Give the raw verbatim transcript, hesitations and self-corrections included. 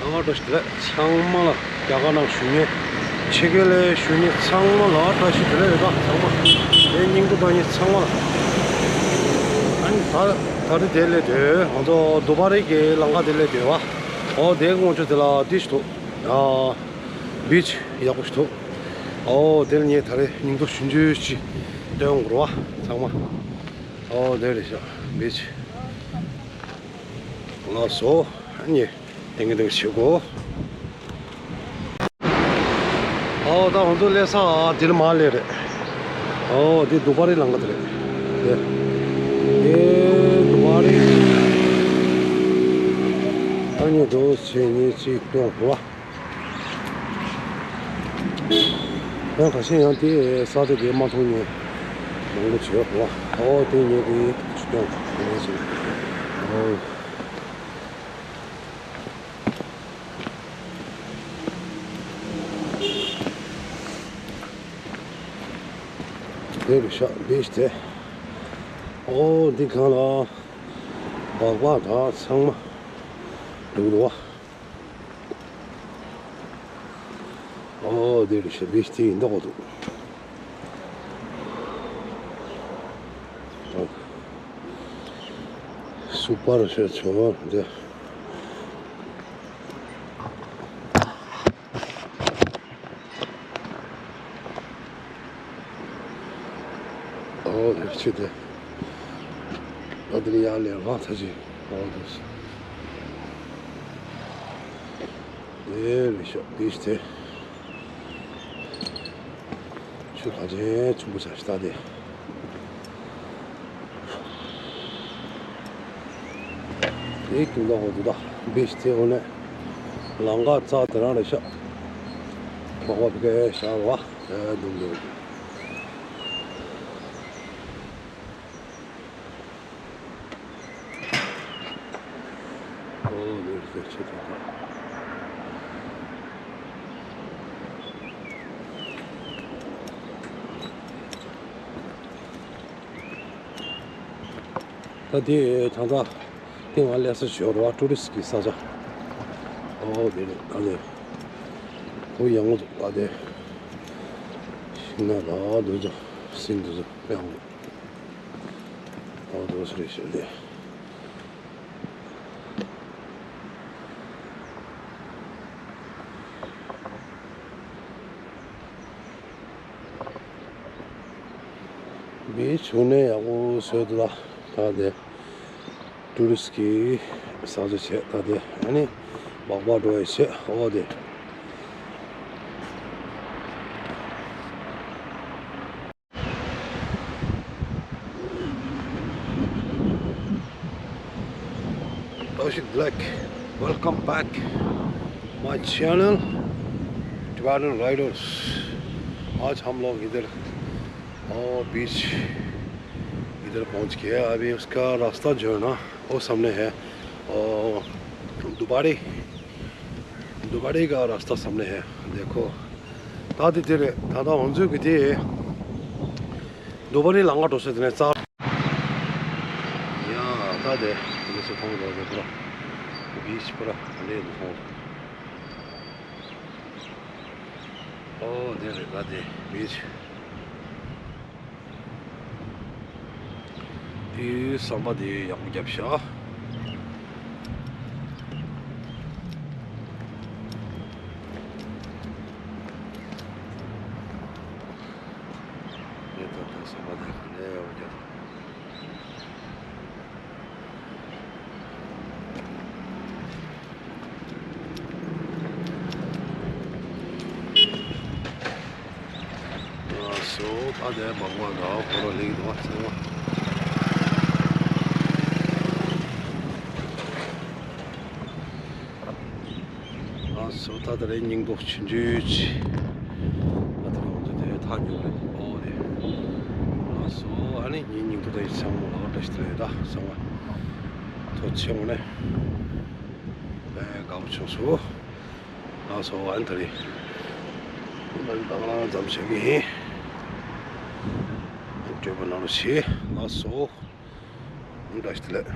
ལ་བཀྲ་ཤིས་བདེ་ལེགས། ཚང་མ་ལ་རྒྱ་གར་ནང་བཞུགས་མཁན་ཕྱི་རྒྱལ་ལ་བཞུགས་མཁན་ཚང་མ་ལ་བཀྲ་ཤིས་བདེ་ལེགས་རེད། ད་ཚང་མ་དེ་སྙིང་པོ་བཏང་མཁན་ཚང་མ་ལ། ཨ་ནི་ད་ད་རེས་དེ་སླེབས་དུས་ང་ཚོ་དུ་བ་རི་གི་ལམ་ཁ་དེ་སླེབས་དུས་བ། ཨོ་དེ་སྔོན་ཆད་དེ་ལ་དེ་ཞིག་འདུག་ཨ་བིཆ་ཡག་པོ་ཞིག་འདུག་ཨོ་དེ་ལ་ངས་ད་རེས་སྙིང་པོ་ཆུང་ཆུང་ཞིག་སྟོན་དགོས་རེད་བ་ཚང་མ། ཨོ་དེ་རེད་ཤག་བིཆ། ལགས་སོ། ཨ་ནི་ཏིང་ངེ་འདི་བྱེད་དགོས། ཨོ་ད་ང་ཚོ་སླེབས་ས་འདིར་མར་སླེབས་རེད། ཨོ་འདི་དུ་བ་རི་ལམ་ཁ་དེ་རེད། དེ་དེ་དུ་བ་རི། ཨ་ནི་འགྲོ་བྱེད་ཉེ་གཅིག་སྟོན་དགོས། ཡང་ཁ་ཤས་ཡང་དེ་ས་ཆ་དེ་མ་མཐོང་མཁན་མང་པོ་བྱོས་པ། ཨོ་དེ་ཉེ་གི་ཆུ་སྟོན་ཡིན་ཟེར། ཨོ་དེ་རུ་ཤག་བིཆ་དེ། ཨོ་འདི་གང་ལ་སྦག་སྦག་དང་ཚང་མ་འདུག་རོ། ཨོ་དེ་རུ་ཤག་བིཆ་དེ་ཡིན་མདོག་འདུག་སུ་པར་ཞེས་བྱ་བ་དེ། ཨོ་ལེགས་ཆེ་དེ། ཨ་དེ་ནི་ཡར་ལེན་རང་ཚ་ཅི། ཨོ་དེ། དེ་རེད་ཤག་བིཆ་དེ། ཆུ་ག་ཅན་ཆུ་བོ་ཆ་ཞིག་ད་དེ། དེ་ཀུན་ལ་འོ་དུ་ད་བིཆ་དེ་འོ་ནས་ལམ་ཁ་རྩ་དེ་རང་རེད་ཤག་གྲོགས་པོ་དེ་གས་ཤག་བ་དེ་དུང་དུང་། ཨོ་ལེ་ལེ་ཆེ་ཐོག་ད་དེ་ད་ལྟ་དེ་ང་སླེབས་ས་ཞོར་བ་ཊུ་རི་སི་གི་ས་ཆ། ཨོ་དེ་རེད། ད་དེ་ཁོ་ཡང་ངོ་ད་དེ་ཤིང་ནགས་ད་འདུག་ཚོ་སིན་འདུག་ཚོ་ཡང་ངོ་ད་འདུག་ས་རེད་ཤོད་དེ། བིཆ་ནས་ཡག་པོ་བཟོས་འདུག་ལ། ད་དེ་ཊུ་རི་སི་གི་ས་ཆ་བྱས། ད་དེ་ཨ་ནི་སྦག་སྦག་འགྲོ་ཡ་བྱས། ཨོ་དེ། Ashit Black, welcome back my channel, Tibetan Riders। आज हम लोग इधर, ओ, बीच इधर पहुंच गए। अभी उसका रास्ता जो है ना, वो सामने है, ओ, दुबारे दुबारे का रास्ता सामने है। देखो, ད་དེ་དེ་རེད། ད་ད་ང་ཚོས་གི་དེ་དུ་བ་རི་ལམ་ཁ་འགྲོ་ས་དེ་ནས་རྩ། ཡ་ད་དེ་དེ་ཚོ་མཐོང་འགྲོ་དེ་པུ་ར་བིཆ་པུ་ར་ཨ་ལེ་དུ་མཐོང་། ཨོ་དེ་རེད། ད་དེ་བིཆ། དེའི་ཟམ་པ་དེ་ཡག་པོ་བརྒྱབ་ཤག་དེ་ད་ལྟ་ཟམ་པ་དེ་ག་ནས་ཡག་པོ་བརྒྱབ། ལགས་སོ། ད་དེ་མང་མང་འདྲ་ཁོ་རང་ལེགས་འདུག་ཚང་མ། ལགས་སོ། ད་དེ་རེད། སྙིང་པོ་ཆུང་ཆུང་ཅིག་ད་དེ་རེད། འོ་དེ་དེ་ཐག་ཉེ་རེད། ཨོ་རེད། ལགས་སོ། ཨ་ནི་ངའི་སྙིང་པོ་ད་ཡིན་ཚང་མ་ལ་བཀྲ་ཤིས་བདེ་ལེགས། ད་ཚང་མ་ཐུགས་རྗེ་ཆེ་ནས། ཨེ་དགའ་པོ་བྱུང་སོང་། ལགས་སོ། ཨ་ནི་ད་རེད། ད་ལྟ་ང་རང་མཚམས་བཞག་གི་ཡིན། སྤྲོ་པོ་གནང་རོགས་བྱེད། ལགས་སོ། བཀྲ་ཤིས་བདེ་ལེགས།